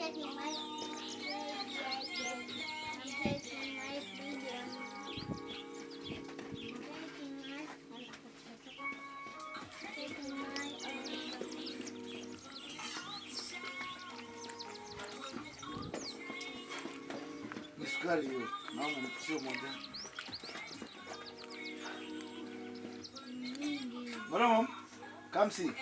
taking my I'm taking my freedom. I'm taking my Ni sukari hiyo. Naona sio moja. Mom, come see.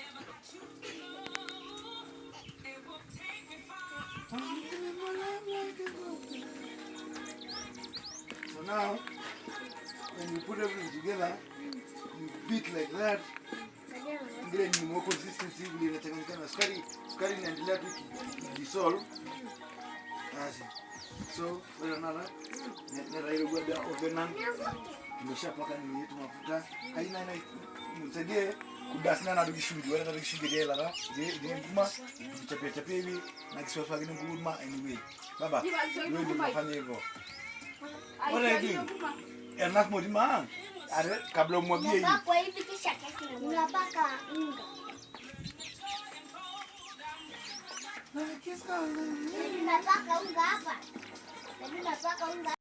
So now, when you put everything together, you beat like that. Ile ni more consistency vile inachanganyikana na sukari, sukari inaendelea tu dissolve. Basi. So, wewe nala nera ile gwa oven tumeshapaka nini yetu mafuta. Haina ina msaidie kudasina na dugishundi wala dugishundi ile la ile nguma chapia chapia hivi na kiswaswa kile nguma anyway. Baba, wewe ndio unafanya hivyo. What are you doing? Enough modima. Are kabla umwagie hii. Unapakwa hivi kisha keki unapaka unga. Unapaka unga hapa. Unapaka unga.